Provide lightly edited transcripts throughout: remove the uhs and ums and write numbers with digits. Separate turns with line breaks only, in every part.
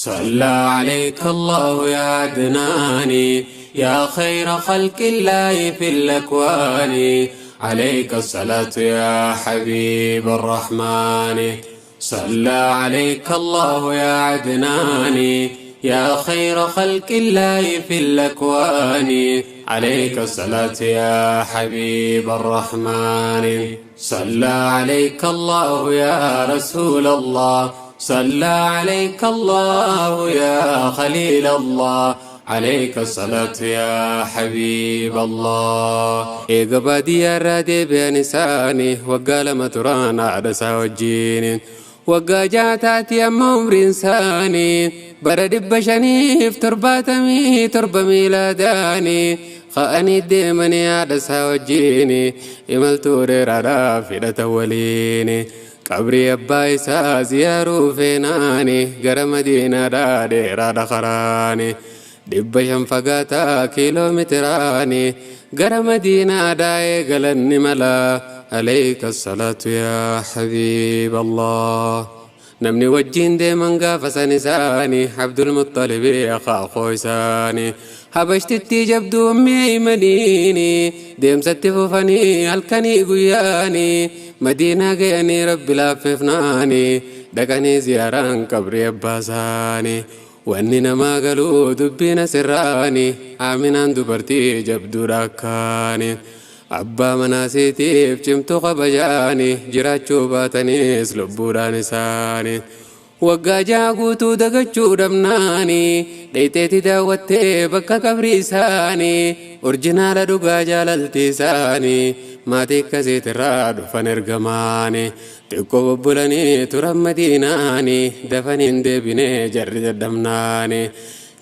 صلى عليك الله يا عدناني يا خير خلق الله في الأكوان عليك الصلاة يا حبيب الرحمن صلى عليك الله يا عدناني يا خير خلق الله في الأكوان عليك الصلاة يا حبيب الرحمن صلى عليك الله يا رسول الله صلى عليك الله يا خليل الله عليك الصلاة يا حبيب الله. إيقا بادية رادي بأنساني وقال مترانا عدسا وجيني وقا جاتاتي أما عمر إنساني برد بشنيف ترباتمي تربة ميلاداني خاني ديمني عدسا وجيني إمالتوري رادا فدة وليني قبري أبا إسا زيارو فيناني غرا مدينة دادي رادا خراني دب شنفقاتا كيلومتراني غرا مدينة داي غلني ملا عليك الصلاة يا حبيب الله. نمني وجين دي من قافسني ساني عبد المطلب يا خويساني حبشت جبدو أمي مديني ديم ستفوفني هلكني قياني مدينة قياني ربي لاففناني دقني زياران قبري أباساني وأننا ما قالوا دبينا سراني آمنا دبرتي جبدو راكاني أبا مناسيتي بجمتو قبجاني جراتشو باتني سلبوراني ساني وقا قوتو دقچو دمناني ديتيتي داوتي بكا قبري ساني أورجينال دوغا جالالتي ساني ما تكسيت الرادو فنرقماني تكو ببولاني ترى مديناني دفنين دبني جرد دمناني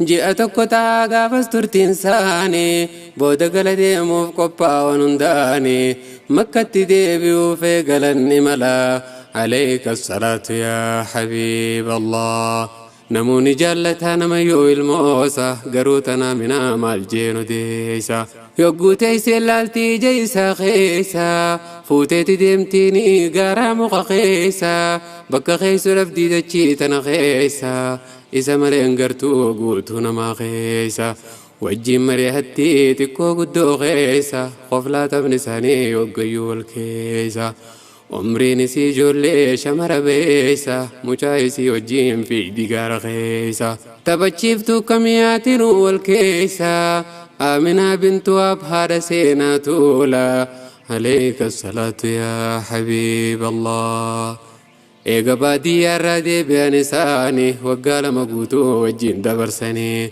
ji'a tokko taa gaafas turtiin isaanii booda gala deemuuf qophaa'uun hundaanii makkatti deebi'uuf eegalan imala. عليك الصلاة يا حبيب الله. نموني جالتها نميو الموسى قروتنا من مال جينو ديسا يقوتي سلالتي جيسا خيسا فوتيتي ديمتيني قرامو خيسا بكا خيسو رفدي دجيتنا خيسا إذا مرين قرتو قوتو نما خيسا وجي مريحتي تكو قدو خيسا خفلا تبنساني وقيو الكيسا عمري نسي جولي شمر بيسا مجايسي وجيم في ديقار خيسا تبتشيفتو كمياتين والكيسا آمنا بنت أبهار سينا تولا عليك الصلاة يا حبيب الله. إيقا بادية رادي بأنساني وقال مقوتو وجين دبرسني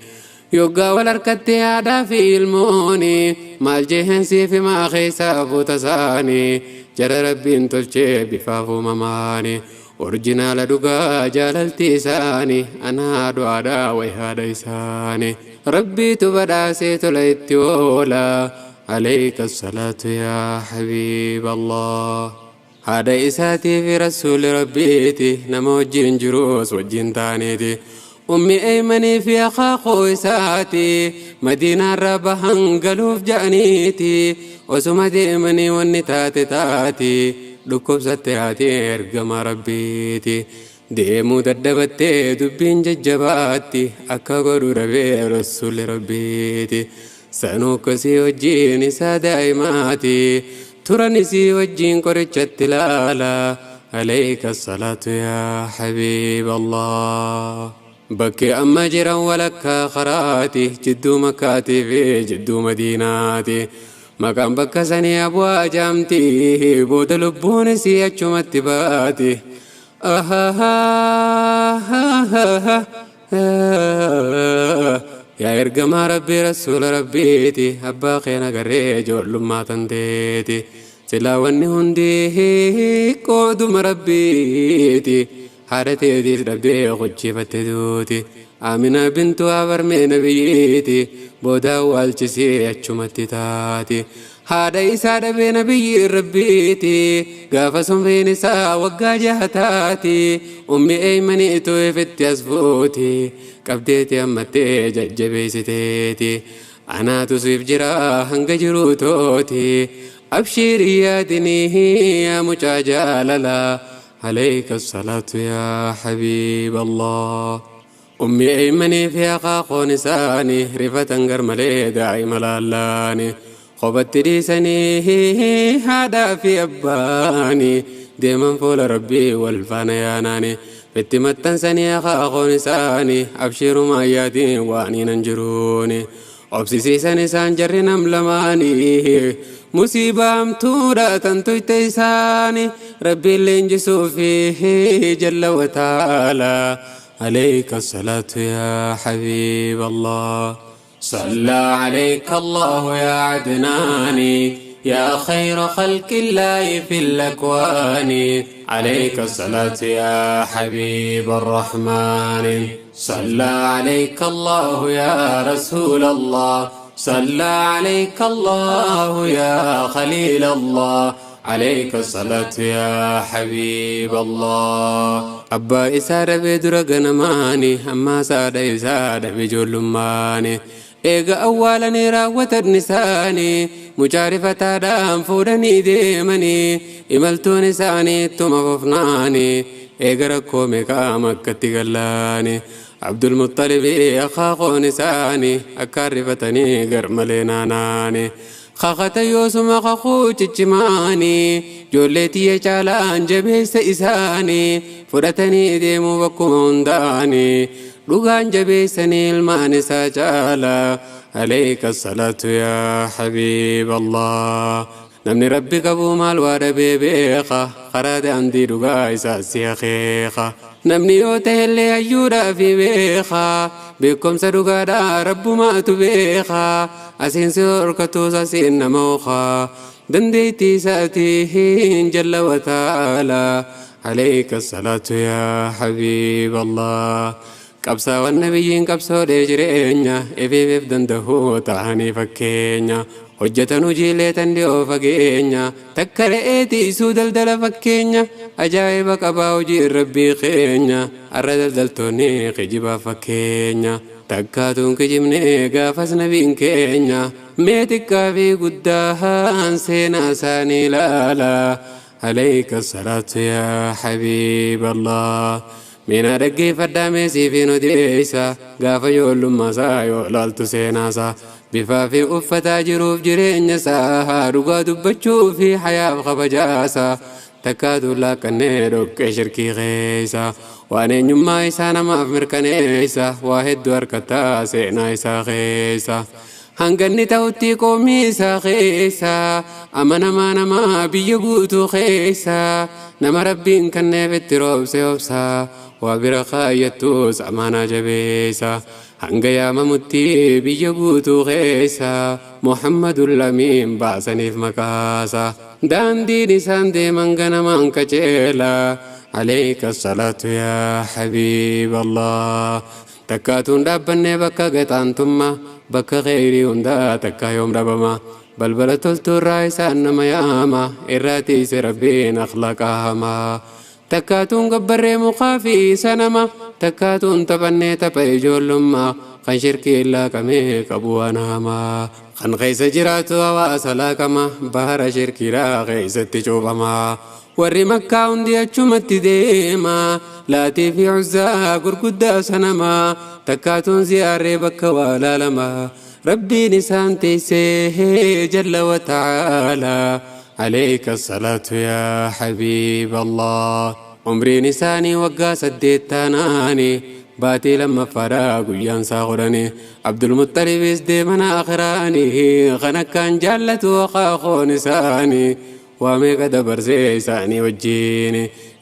يوغا والأركتي عدا في الموني مال جهنسي في ما خيسا فوتساني جرى ربي انتلشي بفافو مماني أورجينال دوغا جالالتي ساني أنا دعادا ويهادا إساني ربي تبدا سيتوليتي ولا عليك الصلاة يا حبيب الله. هذا إساتي في رسول ربيتي نموجين جروس وجين تانيتي أمي أيمني في أخاقو إساتي مدينة ربهن قلوف جانيتي وسما ديمني ونتاتي تاتي لكوب ستاتي ارقم ربيتي ديمو ددبتي دبين ججباتي أكا قرو ربي رسول ربيتي سنوكسي وجيني سادايماتي ترنسي وجين قرشت لالا عليك الصلاة يا حبيب الله. بكي أما جرا ولك خراتي جدو مكاتي في جدو مديناتي مكان بكا سني أبوا جامتي بود لبون سيأچو متباتي يا إرقما ربي رسول ربيتي أبا خينا قري جول ما تنتيتي سلاوني هندي قودم ربيتي حارتي دي ربي خجي فتدوتي آمنة بنت أبرمي نبيتي بودا والجسي أچمتي تاتي هذا إساد بنبي ربيتي قافص في نساء وقاجهتاتي أمي أيمني توفت يسفوتي قبديتي أمتي ججبيستيتي أنا تصيب جرا هنجروتوتي أبشري يا دني يا مجاجاللا عليك الصلاة يا حبيب الله. Ummi Eeymanii fi akaakhoon isaanii rifatan garmalee daa'ima laallaani. Qobatti dhiisanii haadhaa fi abbaanii deeman fuula Rabbii wal faana yaanaani. Itti maxxansanii akaakhoon isaanii abshiiruma ayyaatiin waan hin jiruuni. Obsisiisan isaan jarri nam lamaanii musiibaa hamtuudha tan tuyte isaanii Rabbiin leenjisuu fi jalla wataala. عليك الصلاة يا حبيب الله. صلى عليك الله يا عدناني يا خير خلق الله في الأكوان. عليك الصلاة يا حبيب الرحمن. صلى عليك الله يا رسول الله. صلى عليك الله يا خليل الله. عليك الصلاة يا حبيب الله. أبا إسادة بدر غنماني أما سادة إسادة بجلماني. إيغا أولا راوة النساني مجارفة دام فودني ديمني. إملتو نساني تمففناني إيغا ركو ميكا مكة تغلاني. عبد المطلب أخاقو نساني أكارفتني غرملينا ناني. خاخت يوسم خخو چچماني جولتي چالان جبيس إساني. فرتني ديمو بكم هنداني dhugaan jabeessanii ilmaan isaa caala. عليك الصلاة يا حبيب الله. Namni Rabbi qabu maal waa dhabee beeka karaa daandii dhugaa isaa si akeeka. Namni yoo ta'ellee hayyuudhaa fi beeka beekumsa dhugaadhaa Rabbumaatu beeka. Asiin si horkatuus asiin nama okaa dandeettii isaatiin jalla wataala. عليك الصلاة يا حبيب الله. Qabsaawwan nabiyyiin qabsoodhee jireenya ifiif danda'uu ta'anii fakkeenya. Hojjetan hojiilee tan dhiyoo fageenya takka re'ee tiisuu daldala fakkeenya. Ajaa'iba qabaa hojii Rabbii keenya har'a daldaltoonni kijibaa fakkeenya. Takkaatuun kijibne gaafas nabiin keenya mee xiqqaa fi guddaan seenaa isaanii ilaala. عليك الصلاة يا حبيب الله. Mina dhaggeeffadhaa meesii fi odeessa gaafa ijoollummaa isaa yoo ilaaltu seenaasaa. Bifaa fi uffataa jiruuf jireenya isaa dhugaa dubbachuu fi hayaaf kabajaasaa. Takkaatu laaqqannee dhoqqee shirkii keessa waan eenyummaa isaa namaaf mirkaneessa. Waa hedduu harkattaa seenaa isaa keessa. Hanganni ta'utti qoomii isaa keessa amanamaa namaa biyya guutuu keessa. Nama Rabbiin kanneef itti roobse obsa waa bira kaayyattus amaanaa jabeessa. Hanga yaamamutti biyya guutuu keessa Muhammadul Amiin baasaniif maqaasa. Daandiin isaan deeman ganamaan qajeela. عليك الصلاة يا حبيب الله. Takkaatuun dhaabbannee bakka gaxaantummaa bakka kheyrii hundaa takkaa yoom dhabama. Balbala toltuurraa isaan nama yaama irraa tiise Rabbiin akhlaaqa hamaa. Takkaatuun gabbarree mukaa fi sanama takkaatuun taphannee tapha ijoollummaa kan shirkii laaqamee qabu waan hamaa. Kan keessa jiraatu hawaasa laaqama bahara shirkiidhaa keessatti cuuphama. Warri Makkaa hundi achumatti deema Laatii fi Uzzaa gurguddaa sanamaa takkaatuun ziyaarree bakka waa laalama. Rabbiin isaan teessee jalla wataala. عليك الصلاة يا حبيب الله. Umriin isaanii waggaa 8 taanaani baatii lammaffaadhaa guyyaan isaa godhani. Abdulmuxalibis deeman akhiraanii kan akkaan jaallatu akaakoon isaanii. Waa meeqa dabarsee isaanii wajjin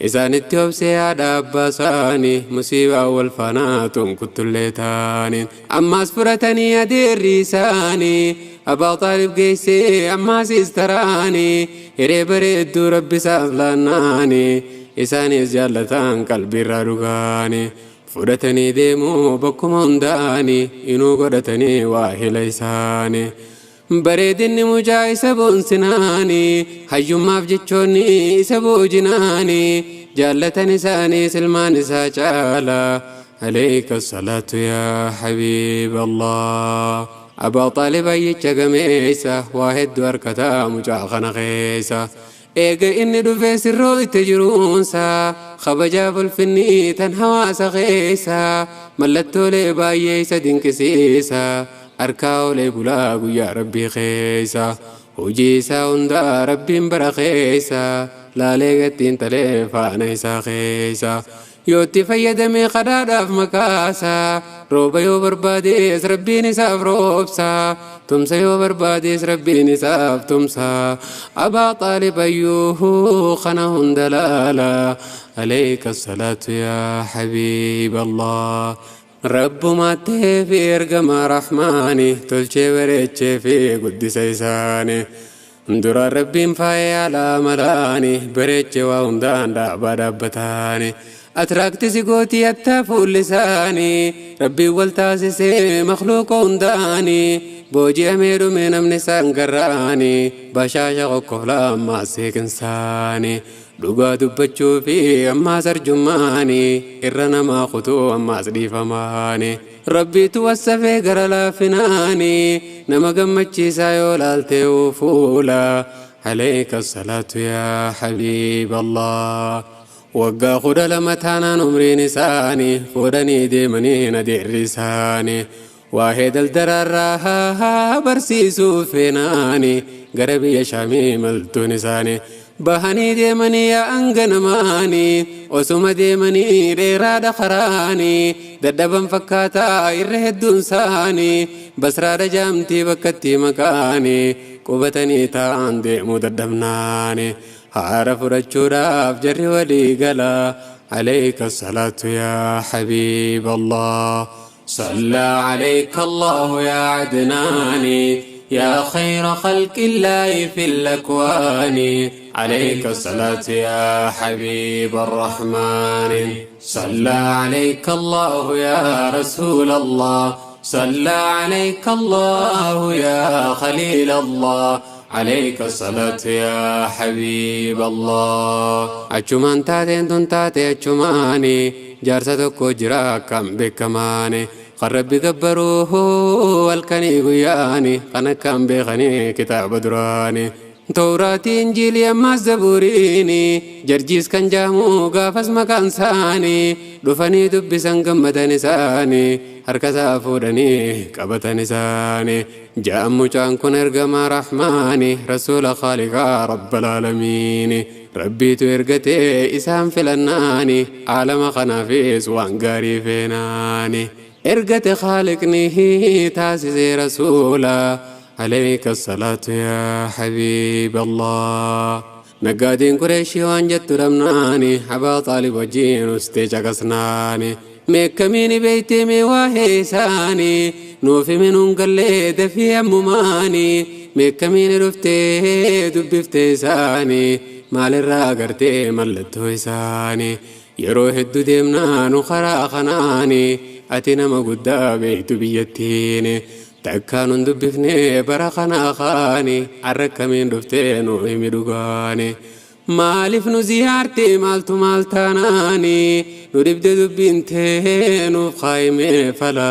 isaanitti obsee haadha abbaa isaanii musiibaa wal faanaa tun kuttullee taani. Ammaas fudhatanii adeerri isaanii Abaa Xaalib geessee ammaas istaraanii hiree bareedduu Rabbi isaaf laannaanii isaanis jaallatan qalbiirraa dhugaanii. Fudhatanii deemuu bakkuma hundaanii inuu godhatanii waa hila isaanii. Bareedinni mucaa isa boonsinaanii hayyummaaf jechoonni isa boojinaanii jaallatan isaanii silmaan isaa caala. عليك الصلاة يا حبيب الله. Abaa Xaalib ayyicha gameessa waa hedduu harkataa mucaa kana keessa. Eega inni dhufee sirroo itti jiruunsa kabajaaf ulfinni tan hawaasa keessa mallattoolee baay'ee isa dinqisiisa harkaa olee bulaa guyyaa rabbii keessa hojii isaa hundaa rabbiin bara keessa laalee gattiin talee faana isaa keessa yootti fayyadamee qadaadhaaf makaasa rooba yoo barbaadees rabbiin isaaf roobsa tumsa yoo barbaadees rabbiin isaaf tumsa Abaa Xaalib ayyuu kana hunda laala. Alayka salaatu yaa habiib Allah. Rabbumattee fi ergama rahmaani tolchee bareechee fi guddisa isaanii. Duraan rabbiin faaya alaa malaani bareechee waa hundaan dhaabaa dhaabbataani. Atiraaktisii gootii attaa fuulli isaanii rabbiin wal taasisee makluuqa hundaanii booji'amee dhume namni isaan garraanii bashaasha qoqqoflaa ammaas seeqinsaanii dhugaa dubbachuu fi ammaas arjummaanii irra namaa kutuu ammaas dhiifamaanii rabbiitu wassafee gara laafinaanii nama gammachiisaa yoo laaltee fuula. Alayka salaatu yaa habiib Allah. Waggaa 12 taanaan umriin isaanii fuudhanii deemanii adeerri isaanii waa'ee daldalaarraa barsiisuu feenaanii gara biyya shaamii maltuun isaanii bahanii deemanii yaa'an ganamaanii osuma deemanii dheeraadha karaanii dadhaban fakkaataa irra hedduun isaanii basraadha jaamtii bakkatti maqaanii qubatanii taa'an deemuu dadhabnaanii haara fudhachuudhaaf jarri walii gala. Alayka salaatu yaa habiib Allah. صلى عليك الله يا عدناني يا خير خلق الله في الأكوان. عليك الصلاة يا حبيب الرحمن. صلى عليك الله يا رسول الله. صلى عليك الله يا خليل الله. عليك الصلاة يا حبيب الله. أجمان تاتين تون تاتي أجماني جارسة tokko jira kan beekamaani kan rabbi gabbaruuhu halkanii guyyaani kan akkaan beekanii kitaaba duraani Tawraatii Injiilii ammaas Zabuuriini jarjiis kan jaamu gaafas maqaan isaanii dhufanii dubbisan gammadan isaanii harka isaa fuudhanii qabatan isaanii ja'an mucaan kun ergamaa rahmaani rasuula khaaliqaa rabbal aalamiini rabbiitu ergatee isaan filannaani aalama kanaafis waan gaarii feenaani ergate khaaliqni taasisee rasuula. عليك الصلاة يا حبيب الله. نقادين قريشي وان جت رمناني أبا طالب وجين استيجا قصناني ميكميني بيتي مواهيساني نوفي منهم قليد في أمماني ميكميني رفتي دبفتي ساني مال الراقرتي ملتو إساني yeroo hedduu deemnaa nu karaa kanaani ati nama guddaa beektu biyyattiin takkaa nun dubbifne bara kanaa kaani har'a akkamiin dhuftee nu himi dhugaani maaliif nu ziyaarte maaltu maal taanaani nu dhibde dubbiin tee nuuf kaayimee fala.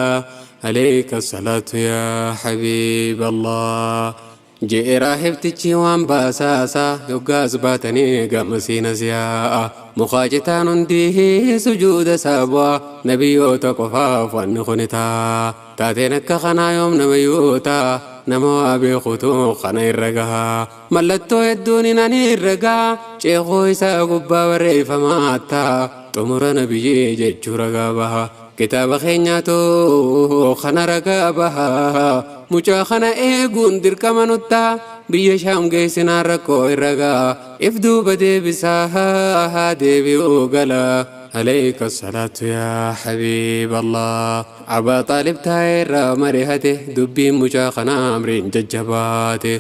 عليك الصلاة يا حبيب الله. Je'e raahibtichi waan baasaasaa yoggaas baatanii gamasiina siyaa'a muqaacitaan hundi sujuuda saabaa nabiyyoota qofaaf wanni kun ta'a taateen akka kanaa yoom namayyoota nama waa beekutu kana irra gahaa mallattoo hedduun ani irra gahaa ceekoo isaa gubbaa barreeffamaa ta'a xumura nabiyyii jechuu ragaa baha kitaaba keenyaatu kana ragaa baha mucaa kana eeguun dirqama nuttaa biyya shaam geessinaan rakkoo irra ga'a if duuba deebisaa haa deebi'uu gala. عليك الصلاة يا حبيب الله. أبا طالب تاير مريهته دبي mucaa kana amriin jajjabaate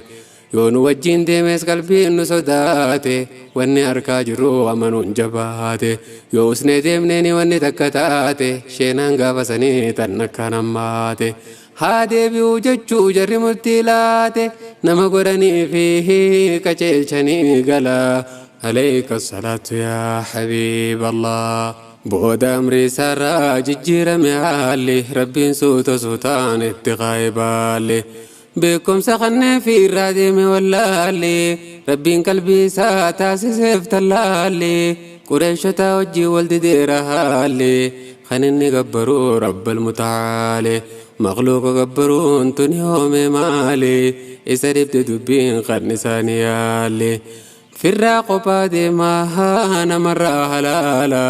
yoo nu wajjin deemes qalbiin nu sodaate wanni harkaa jirru amanuun jabaate yoo usnee deemneeni wanni takka taate sheenaan gaafa sanii tan akkaan hammaate haa deebi'uu jechuu jarri murtii laate nama godhanii fi qaceelchanii gala. عليك الصلاة يا حبيب الله. Booda amrii isaarraa jijjiirame haalli rabbiin suuta suutaan itti qaayibaalle beekumsa kannee fi irraa deeme wallaalle Rabbiin qalbii isaa taasiseef tallaalli. Qureeshota wajjii wal dideera haalli. Kan inni gabbaruu Rabbal Mutaale. Makhluuqa gabbaruun tuni hoome maali? Isa dhibde dubbiin qarni isaanii yaalli. Firraa qophaa deemaa namarraa halaala.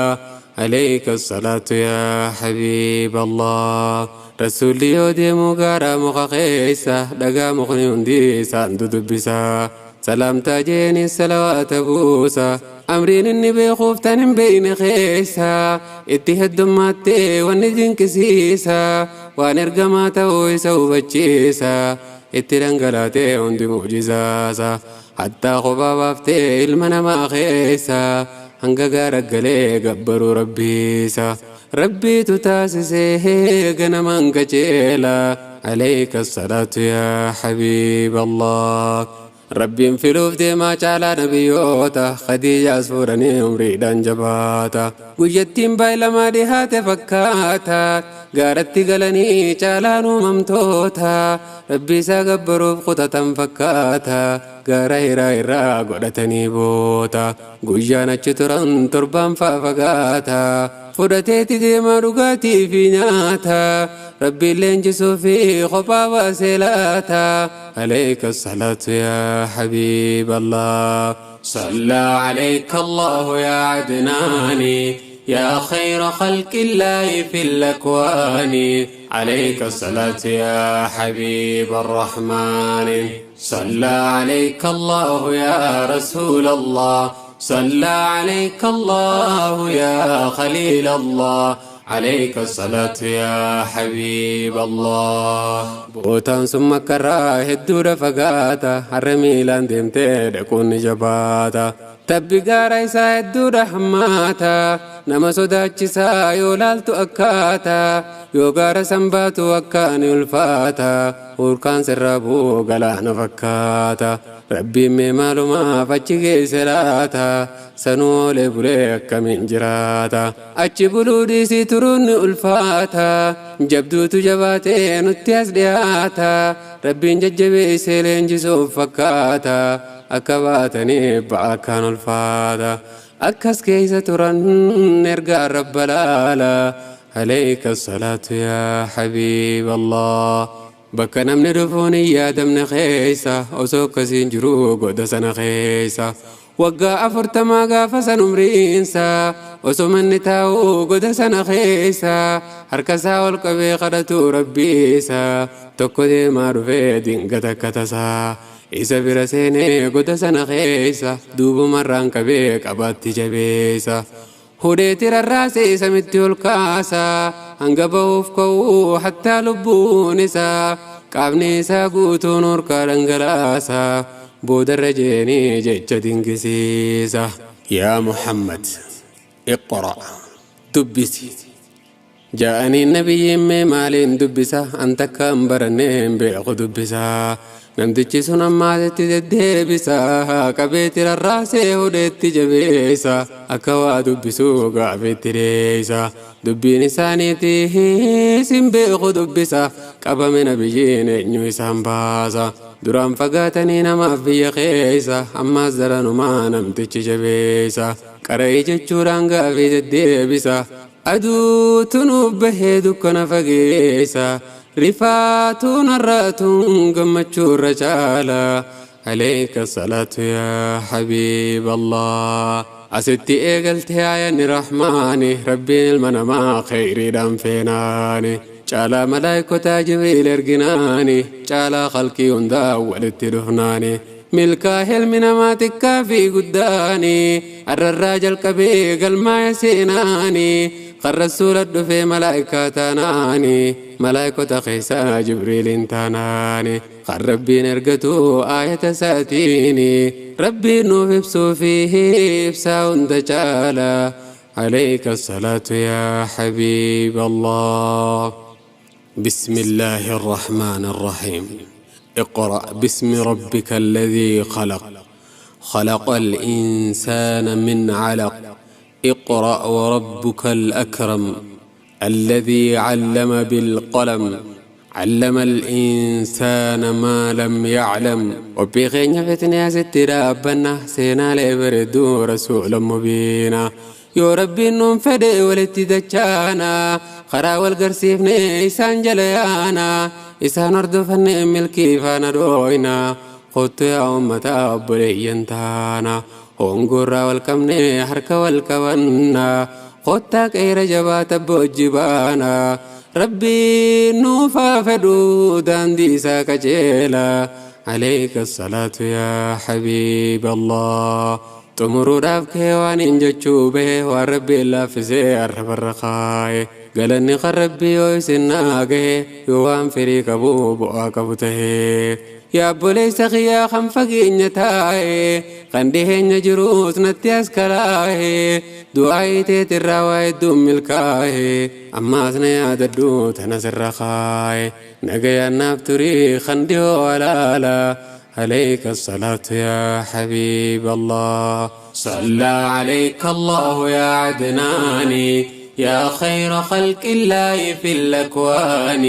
عليك الصلاة يا حبيب الله. رسولي يودي مغارا مخيسة دقا مخني هندي ساندو دبسا. سلام تاجيني السلوات بوسا. أمرين النبي خوفتن بين خيسا. اتهد ماتي ونجن كسيسا. وانرقما تويسا وبجيسا. اترنقلاتي هندي معجزاسا. حتى خبا بافتي المنما خيسا. Hanga gaara galee gabbaruu rabbiisa. Rabbiitu taasisee ganamaan qajeela. عليك الصلاة يا حبيب الله. Rabbiin filuuf deemaa caalaa nabiyyoota. Khadiijaas fuudhanii umriidhaan jabaata. Guyyattiin baay'ilamaa dhihaate fakkaata. Gaaratti galanii caalaan uumamtoota. Rabbi isaa gabbaruuf kutatan fakkaata. Gaara hiraa irraa godhatanii boota. Guyyaan achi turan torbaan faa fagaata. Fudhateeti deemaa dhugaatii fi nyaata. Rabbiin leenjisuu fi kophaa baasee laata. عليك الصلاة يا حبيب الله. صلى عليك الله يا عدناني. يا خير خلق الله في الأكوان. عليك الصلاة يا حبيب الرحمن. صلى عليك الله يا رسول الله. صلى عليك الله يا خليل الله. عليك الصلاة يا حبيب الله. بوتان ثم كراه الدور فقاتا. حرمي لان ديمتي دكون جباتا. Tabbi gaara isaa hedduudha hammaata. Nama sodaachisaa yoo laaltu akkaata. Yoo gaara sanbaatu akkaan ulfaata. Hurkaan sirraa bu'u galaana fakkaata. Rabbiin mee maalumaaf achi geesse laata? Sanuu oolee bulee akkamiin jiraata? Achi buluu dhiisii turuun ni ulfaata. Jabduutu jabaatee nutti as dhiyaata. Rabbiin jajjabeessee leenjisuuf fakkaata. Akka baatanii ba'a akkaan ulfaata. Akkas keessa turan ergaa rabba laala. عليك الصلاة يا حبيب الله. Bakka namni dhufuun hin yaadamne keessa osoo akkasiin jiruu goda sana keessa. Waggaa 40 gaafa san umriinsa osoo manni taa'uu goda sana keessa. Harka isaa ol qabee kadhatu rabbiisa. Tokko deemaa dhufee dingata akka tasaa. Isa bira seenee goda sana keessa duubumarraan qabee qabaatti jabeessa. Hudheetti rarraasee samitti ol kaasa. Hanga bahuuf ka'uu hattaa lubbuun isaa. Qaamni isaa guutuun harkaa dhangalaasa. Boodarra jeenii jecha dinqisiisa. Yaa Muhammad, iqra dubbisi. Ja'anii nabiyyiin mee maaliin dubbisa? An takka hin barannee hin beeku dubbisa. Namtichi sun ammaasitti deddeebisa. Qabeetti rarraasee hudheetti jabeessa. Akka waa dubbisuu gaafetti dheessa. Dubbiin isaaniitiis hin beeku dubbisa. Qabame nabiyyiin eenyu isaan baasa. Duraan fagaatanii namaaf biyya keessa. Ammaas daranumaa namtichi jabeessa. Qara'ii jechuudhaan gaafii deddeebisa. Aduutu nuuf bahee dukkana fageessa. Rifaatuun har'aatuun gammachuurra caala. عليك الصلاة يا حبيب الله. Asitti eegalte aayanni rahmaani. Rabbiin ilma namaa kheyriidhaan feenaani. Caalaa malaayikotaa Jibriil erginaani. Caalaa khalqii hundaa walitti dhufnaani. Milkaa ilmi namaa xiqqaa fi guddaani. Har'arraa jalqabee galmaa'e seenaani. Kan rasuula dhufee malaayikaa taanaani. Malaayikota keessaa Jibriiliin taanaani. Kan Rabbiin ergatu aayata isaatiini. Rabbiin nuuf ibsuu fi ibsaa hunda caala. عليك الصلاة يا حبيب الله. بسم الله الرحمن الرحيم. اقرأ باسم ربك الذي خلق. خلق الإنسان من علق. اقرأ وربك الأكرم الذي علم بالقلم. علم الإنسان ما لم يعلم. Qophii keenya fitnee asitti dhaabbanna, seenaalee bareedduu rasuula mubiina. Yoo Rabbiin nuun fedhe walitti dachaana, karaa wal garsiifne isaan jala yaana, isaan hordofanne milkii faana dhooyna. Kottu yaa ummata obboleeyyan taana, hongoorraa wal qabne harka wal qabanna, kottaa qeera jabaa tabba hojii baana. Rabbiin nuufaa fedhu daandii isaa qajeela. عليك الصلاة يا حبيب الله. Xumuruudhaaf kee waan hin jechuu bahe, waan Rabbiin laaffisee arrabarra kaaye. Galanni kan Rabbii yoo isin naa gahe, yoo waan firii qabu bu'aa qabu tahee. Yaa obboleessa kiyyaa kan fageenya taa'e, kan dhiheenya jiruus natti as kalaa'e, du'aa teetirraa waa hedduun milkaa'e, ammaas na yaadadhu tana sirra kaa'e. Nagayaan naaf turii kan dhiyoo alaala. عليك الصلاة يا حبيب الله. صلى عليك الله يا عدناني، يا خير خلق الله في الأكوان.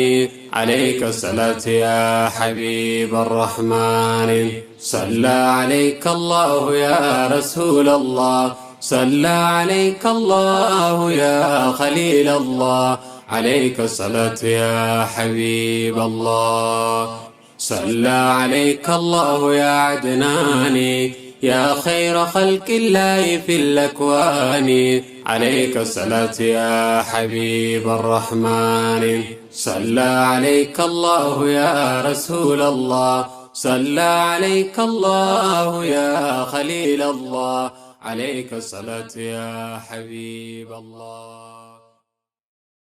عليك الصلاة يا حبيب الرحمن. صلى عليك الله يا رسول الله، صلى عليك الله يا خليل الله. عليك الصلاة يا حبيب الله. صلى عليك الله يا عدناني، يا خير خلق الله في الأكوان. عليك الصلاة يا حبيب الرحمن. صلى عليك الله يا رسول الله، صلى عليك الله يا خليل الله. عليك الصلاة يا حبيب الله.